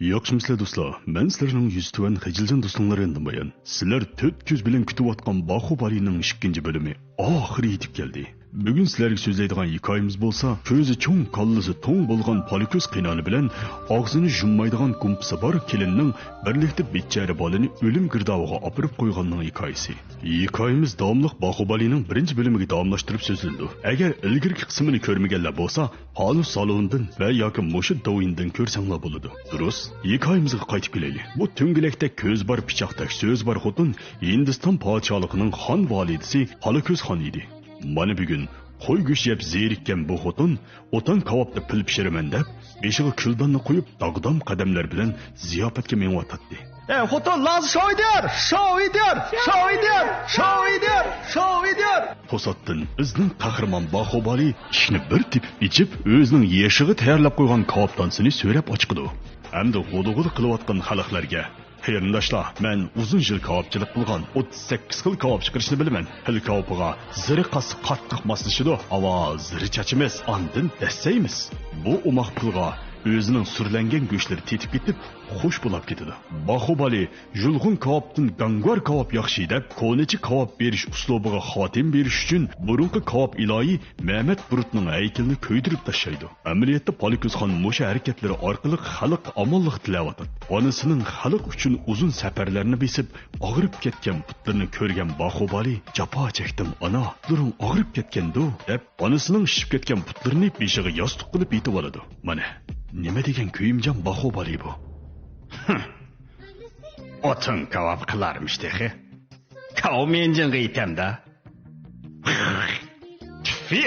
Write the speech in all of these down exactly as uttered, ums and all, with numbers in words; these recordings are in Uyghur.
ياخشىمۇسىلەر دوستلار؟ مەن سىلەرنىڭ يۈزى تۆۋەن خىجىلجان دوستۇڭلار ياندىن بايان. سىلەر تۆت كۆز بىلەن كۈتۈۋاتقان باخۇبالىنىڭ ئىككىنچى بۆلۈمى ئاخىرى يېتىپ كەلدى. بۈگۈن سىلەرگە سۆزلەيدىغان ھېكايىمىز بولسا، كۆزى چوڭ، كاللىسى توڭ بولغان پالىكۆز قېينانە بىلەن ئاغزىنى يۇممايدىغان گۇمپىسى بار كېلىننىڭ بىرلىكتە بىچارە بالىنى ئۆلۈم گىردابىغا ئاپىرىپ قويغاننىڭ ھېكايىسى. ھېكايىمىز داۋاملىق باخۇبالىنىڭ بىرىنچى بۆلۈمىگە داۋاملاشتۇرۇپ سۆزلىنىدۇ. ئەگەر ئىلگىرىكى قىسمىنى كۆرمىگەنلەر بولسا، ھالۇ سالوندىن ۋە ياكى مۇشۇ دوۋيىندىن كۆرسەڭلار بولىدۇ. دۇرۇس، ھېكايىمىزغا قايتىپ كېلەيلى. بۇ تۆڭگىلەكتە كۆز بار، پىچاقتەك سۆز بار خوتۇن ھىندىستان پادىشاھلىقىنىڭ خان ۋالىدىسى پالىكۆز خان ئىدى. مانا بۈگۈن قوي گۆشى يەپ زېرىككەن بۇ خوتۇن ئوتان كاۋاپتا پىل پىشۇرىمەن دەپ، بېشىغا كۈلداننى قويۇپ، داغدام قەدەملەر بىلەن زىياپەتكە مېڭىۋاتاتتى. ئەي خوتۇن، لازا شوۋىدۇر، شوۋىدۇر، شوۋىدۇر، شوۋىدۇر، شوۋىدۇر. توساتتىن بىزنىڭ قەھرىمان باخۇبالى ئىشىكنى بىر تېپىپ ئېچىپ، ئۆزىنىڭ يېشىغا تەييارلاپ قويغان كاۋاپدانىسىنى سۆرەپ ئاچىقىدۇ. ئەمدى غۇدۇغۇدا قىلىۋاتقان خەلقلەرگە، قېرىنداشلار، مەن ئۇزۇن يىل كاۋاپچىلىق قىلغان، ئوتتۇز سەككىز خىل كاۋاپ چىقىرىشنى بىلىمەن. پىل كاۋىپىغا زىرى قاتسا قاتتىق ماسلىشىدۇ، ئاۋۋا زىرى چاچىمىز، ئاندىن دەسسەيمىز. بۇ ئوماق پىلغا ئۆزىنىڭ سۈرلەنگەن گۆشلىرى تېتىپ كېتىپ، خۇش بولاپ كېتىدۇ. باخۇبالى يۇلغۇن كاۋاپتىن گاڭگۇار كاۋاپ ياخشى دەپ، كونىچە كاۋاپ بېرىش ئۇسلۇبىغا خاتىمە بېرىش ئۈچۈن بۇرۇنقى كاۋاپ ئىلاھى مەمەت بۇرۇتنىڭ ھەيكىلىنى كۆيدۈرۈپ تاشلايدۇ. ئەمەلىيەتتە پالىكۆز خان مۇشۇ ھەرىكەتلىرى ئارقىلىق خەلققە ئامانلىق تىلەۋاتىدۇ. ئانىسىنىڭ خەلق ئۈچۈن ئۇزۇن سەپەرلەرنى بېسىپ، ئاغرىپ كەتكەن پۇتلىرىنى كۆرگەن باخۇبالى، «جاپا چەكتىم، ئانا، پۇتلىرىڭ ئاغرىپ كەتكەندۇ؟» دەپ، ئانىسىنىڭ شىشىپ كەتكەن پۇتلىرىنى بېشىغا ياستۇق قىلىپ يېتىۋالىدۇ. مانا، نېمە دېگەن كۆيۈمجان باخۇبالى بۇ! ھىم. ئوتۇن كاۋاپ قىلارمىش تېخى. كاۋمىنجىڭغا يېتەمدە. تۈفى!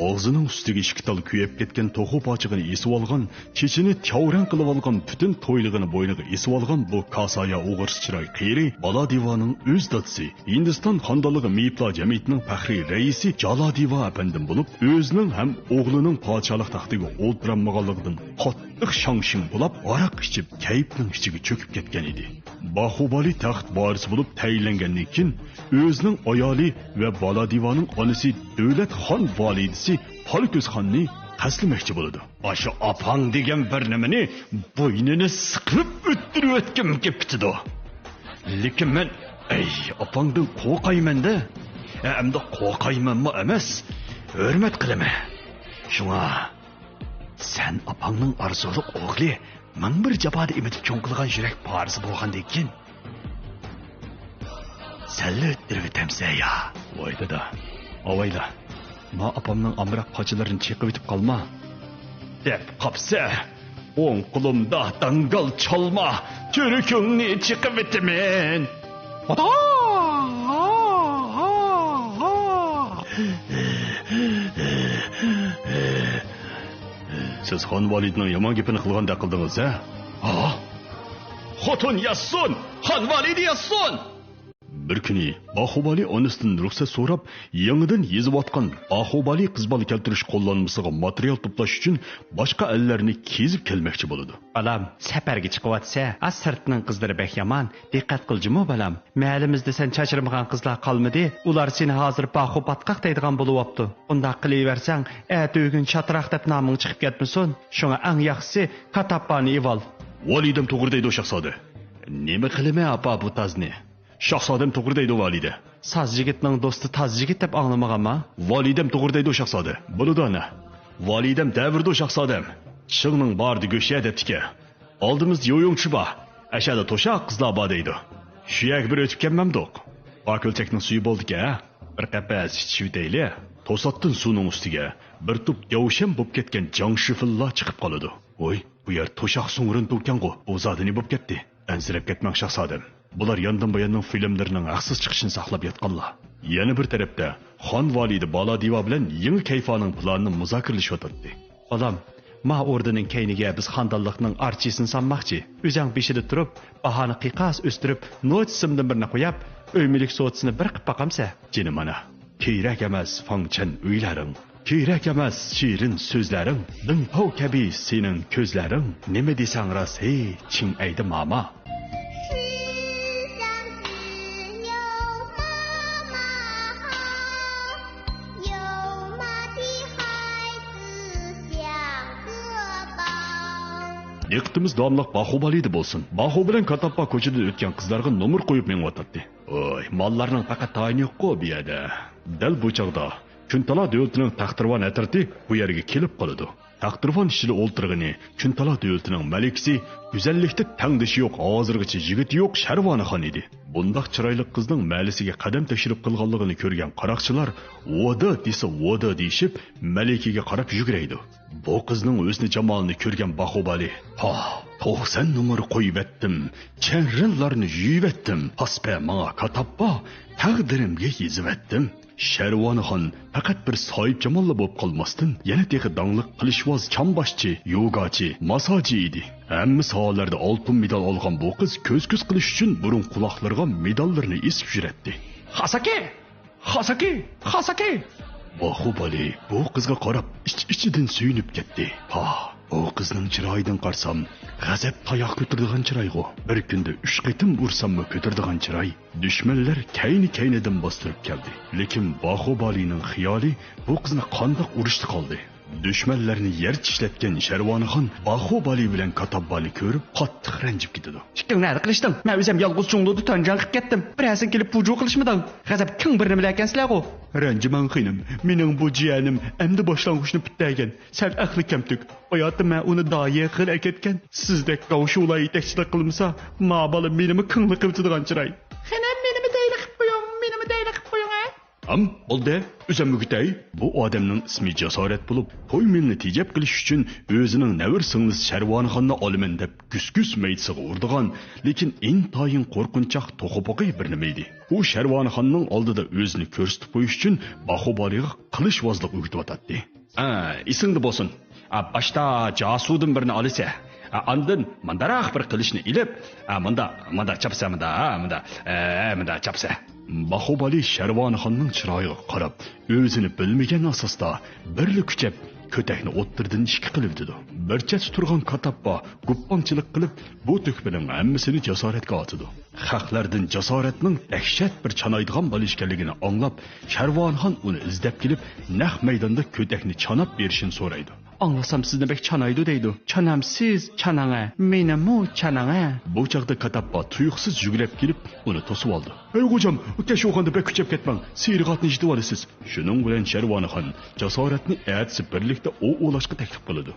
ئاغزىنىڭ ئۈستىگە ئىككى تال كۆيۈپ كەتكەن توخۇ پاچىقىنى ئېسىۋالغان، چېچىنى تياۋرەڭ قىلىۋالغان، پۈتۈن تويلۇقىنى بوينىغا ئېسىۋالغان بۇ كاسايا ئوغرىسى چىراي قېرى بالادىۋانىڭ ئۆز دادىسى، ھىندىستان خانىدانلىقى مېيىپلار جەمئىيىتىنىڭ پەخرىي رەئىسى جالادىۋا ئەپەندىم بولۇپ، ئۆزىنىڭ ھەم ئوغلىنىڭ پادىشاھلىق تەختىگە ئولتۇرالمىغانلىقىدىن قاتتىق شاڭ-شىڭ بولاپ، ھاراق ئىچىپ، كەيپنىڭ ئىچىگە چۆكۈپ كەتكەن ئىدى. باخۇبالى تەخت ۋارىسى بولۇپ تەيىنلەنگەندىن كېيىن، ئۆزىنىڭ ئايالى ۋە بالادىۋانىڭ ئانىسى دۆلەت خان ۋالىدىسى پالكۆز خاننى قەستلىمەكچى بولىدۇ. ئاشۇ ئاپاڭ دېگەن بىر نېمىنى بوينىنى سىقىپ ئۆتتۈرۈۋەتكۈم كېلىپ كېتىدۇ. لېكىن مەن، ئەي، ئاپاڭدىن قورقايمەن-دە. ئەمدى قورقايمەنمۇ ئەمەس، ھۆرمەت قىلىمەن. شۇڭا سەن ئاپاڭنىڭ ئارزۇلۇق ئوغلى، مىڭ بىر جاپانى ئېمىتىپ چوڭ قىلغان يۈرەك پارىسى بولغاندىكىن، سەنلا ئۆتتۈرۈۋېتەمسە يا؟ ۋاي دادا، ئاۋايلا، ما ئاپامنىڭ ئامراق قاچىلىرىنى چېقىۋېتىپ قالما. دەپ قاپسە، ئوڭ قولۇمدا داڭگال چالما تۈركۈڭنى چېقىۋېتىمەن. سىز خان ۋالىدنىڭ يامان گېپىنى قىلغاندەك قىلدىڭىز، ھە؟ ھا؟ خوتۇن ياتسۇن! خان ۋالىدى ياتسۇن! بىر كۈنى باخۇبالى ئانىسىدىن رۇخسەت سوراپ، يېڭىدىن يېزىۋاتقان باخۇبالى قىز بالا كەلتۈرۈش قوللانمىسىغا ماتېرىيال توپلاش ئۈچۈن باشقا ئەللەرنى كېزىپ كەلمەكچى بولىدۇ. بالام، سەپەرگە چىقىۋاتىسەن، ئا سىرتنىڭ قىزلىرى بەك يامان، دىققەت قىل جۇمۇ بالام. مەھەللىمىزدە سەن چاچرىمىغان قىزلار قالمىدى، ئۇلار سېنى ھازىر باخۇ پاتقاق دەيدىغان بولۇۋاپتۇ. ئۇنداق قىلىۋەرسەڭ، ئەتە ئۆگۈن چاتراق دەپ نامىڭ چىقىپ كەتمىسۇن. شۇڭا ئەڭ ياخشىسى، كاتاپپانى ئېۋال. ۋالىدەم توغرا دەيدۇ، شاھزادە. نېمە قىلىمەن، ئاپا، بۇ تازنى؟ شاھزادەم توغرا دەيدۇ، ۋالىدە. ساز يىگىتنىڭ دوستى تاز يىگىت دەپ ئاڭلىمىغانما؟ ۋالىدەم توغرا دەيدۇ، شاھزادە. بولىدۇ، ئانا. ۋالىدەم دەۋرىدۇ، شاھزادەم. چىڭنىڭ بارىدا گۆش يە دەپتىكەن. ئالدىمىزدا يويۇڭچى بار. ئەشەدە توشاق قىزلار بار دەيدۇ. شۇ يەرگە بىر ئۆتۈپ كەلمەمدۇق؟ پاكىل چەكنىڭ سۈيى بولدىكەن، ھە؟ بىر قەپەس ئىچىۋېتەيلى. توساتتىن سۇنىڭ ئۈستىگە بىر توپ دەۋشەم بولۇپ كەتكەن جاڭ شىفىنلار چىقىپ قالىدۇ. ۋوي، بۇ يەر توشاق سۇڭۇرۇن تۇركەنغۇ، بۇ زادى نېمە بولۇپ كەتتى؟ ئەنسىرەپ كەتمەڭ، شاھزادەم. بۇلار ياندىن باياننىڭ فىلىملىرىنىڭ ھەقسىز چىقىشىنى ساقلاپ ياتقانلار. يەنە بىر تەرەپتە، خان ۋالىدى بالادىۋا بىلەن يېڭى كەيفانىڭ پىلانىنى مۇزاكىرىلىشىۋاتاتتى. بالام، ما ئوردىنىڭ كەينىگە بىز خاندانلىقنىڭ ئارچىسىنى سانماقچى. ئۆزەڭ بېشىدا تۇرۇپ، باھانى قىيقاس ئۆستۈرۈپ، نوچىسىمدىن بىرنى قوياپ، ئۆي مۈلۈك سودىسىنى بىر قىپ باقامسە؟ جېنىم ئانا، كېرەك ئەمەس فاڭچەن ئۆيلەرنىڭ. كېرەك ئەمەس شېرىن سۆزلەرىڭ، دىڭتاۋ كەبى سېنىڭ كۆزلەرىڭ، نېمە دېسەڭ راست، ھېي، چىڭ ئەيدە ماما. دىققىتىمىز داۋاملىق باخۇبالىدا بولسۇن. باخۇ بىلەن كاتاپپا كوچىدىن ئۆتكەن قىزلارغا نومۇر قويۇپ مېڭىۋاتاتتى. ۋاي، ماللارنىڭ پەقەت تايىنى يوققۇ بۇ يەردە. دەل بۇ چاغدا كۈنتالا دۆلىتىنىڭ تەختىرۋان ھەترىتى بۇ يەرگە كېلىپ قالىدۇ. تەختىرۋان ئىچىدە ئولتۇرغىنى كۈنتالا دۆلىتىنىڭ مەلىكىسى، گۈزەللىكتە تەڭدىشى يوق، ھازىرغىچە يىگىتى يوق شەرۋانىخان ئىدى. بۇنداق چىرايلىق قىزنىڭ مەلىسىگە قەدەم تەشرىپ قىلغانلىقىنى كۆرگەن قاراقچىلار ۋودا دېسە ۋودا دېيىشىپ، مەلىكىگە قاراپ يۈگرەيدۇ. بۇ قىزنىڭ ھۆسنى جامالىنى كۆرگەن باخۇبالى، پاھ، توقسان نومۇر قويۇۋەتتىم، چەررىلارنى يۇيۇۋەتتىم، پاسپە ماڭا كاتاپپا، تەقدىرىمگە يېزىۋەتتىم. شەرۋانىخان پەقەت بىر ساھىبجاماللا بولۇپ قالماستىن، يەنە تېخى داڭلىق قىلىچۋاز، چامباشچى، يوگاچى، ماساجى ئىدى. ھەممە ساھەلەردە ئالتۇن مېدال ئالغان بۇ قىز كۆز-كۆز قىلىش ئۈچۈن بۇرۇن قۇلاقلىرىغا مېداللىرىنى ئېسىپ يۈرەتتى. خاساكى! خاساكى! خاساكى! باخۇبالى بۇ قىزغا قاراپ ئىچ-ئىچىدىن سۆيۈنۈپ كەتتى. پاھ، بۇ قىزنىڭ چىرايىدىن قارىسام، غەزەپ تاياق كۆتۈرىدىغان چىرايغۇ. بىر كۈندە ئۈچ قېتىم ئۇرساممۇ كۆتۈرىدىغان چىراي. دۈشمەنلەر كەينى-كەينىدىن باستۇرۇپ كەلدى. لېكىن باخۇبالىنىڭ خىيالى بۇ قىزنى قانداق ئۇرۇشتا قالدى. دۈشمەنلەرنى يەر چىشلەتكەن شەرۋانىخان باخۇبالى بىلەن كاتاببالى كۆرۈپ قاتتىق رەنجىپ كېتىدۇ. ئىككىڭ نەدە قىلىشتىڭ؟ مەن ئۆزۈم يالغۇز جۇڭلۇدا تۆنجاڭ قىلىپ كەتتىم. بىرەرسىڭ كېلىپ پۇجۇ قىلىشمىدىڭ؟ غەزەپ كىڭ بىرنى بىلەكەنسىلەرغۇ. رەنجىمەڭ خېنىم، مېنىڭ بۇ جىيەنىم ئەمدى باشلانغۇچنى پۈتتەرگەن. سەل ئەقلى كەمتۈك. باياتىن مەن ئۇنى دايىغا ئەكەتكەن. سىزدەك گاۋشۇلار يېتەكچىلىك قىلمىسا، ما بالا مېنىمۇ كىڭلىق قىلىۋېتىدىغان چىراي. خېنىم، مېنىمۇ دەيلى قىپ قويۇڭ، مېنىمۇ دەيلى قىپ قويۇڭ، ھە؟ ئام، بولدى، ئۆزۈم مۈگۈتەي. بۇ ئادەمنىڭ ئىسمى جاسارەت بولۇپ، توي مېلىنى تېجەپ قىلىش ئۈچۈن ئۆزىنىڭ نەۋرە سىڭلىسى شەرۋانىخاننى ئالىمەن دەپ گۈس-گۈس مەيدىسىغا ئۇرىدىغان، لېكىن ئىنتايىن قورقۇنچاق توخۇپۇغى بىر نېمە ئىدى. ئۇ شەرۋانىخاننىڭ ئالدىدا ئۆزىنى كۆرسىتىپ قويۇش ئۈچۈن باخۇبالىغا قىلىچۋازلىق ئۆگىتىۋاتاتتى. ئا، ئېسىڭدە بولسۇن. ئا، باشتا جاسۇدىن بىرنى ئالىسە. ئا، ئاندىن مۇنداراق بىر قىلىچنى ئېلىپ، ئا، مۇندا، مۇندا چاپسا، مۇندا، ئا، مۇندا، ئە، مۇندا چاپسا. باخۇبالى شەرۋانىخاننىڭ چىرايىغا قاراپ، ئۆزىنى بىلمىگەن ئاساستا بىرلا كۈچەپ، كۆتەكنى ئوتتۇرىدىن ئىككى قىلىۋېتىدۇ. بىر چەتتە تۇرغان كاتاپپا گۇپپاڭچىلىق قىلىپ، بۇ تۆھپىنىڭ ھەممىسىنى جاسارەتكە ئاتىدۇ. خەقلەردىن جاسارەتنىڭ دەھشەت بىر چانايدىغان بالا ئىكەنلىكىنى ئاڭلاپ، شەرۋانىخان ئۇنى ئىزدەپ كېلىپ، نەق مەيداندا كۆتەكنى چاناپ بېرىشىنى سورايدۇ. ئاڭلىسام سىزنى بەك چانايدۇ دەيدۇ. چانامسىز، چاناڭە، مېنىمۇ چاناڭە. بۇ چاغدا كاتاپپا تۇيۇقسىز يۈگۈرۈپ كېلىپ، ئۇنى توسۇۋالدى. ھەي غوجام، كەچۈرغاندا بەك كۈچەپ كەتمەڭ، سېرىغاتنى يېتىۋالىسىز. شۇنىڭ بىلەن شەرۋانىخان جاسارەتنى ئەتىسى بىرلىكتە ئوۋ ئوۋلاشقا تەكلىپ قىلىدۇ.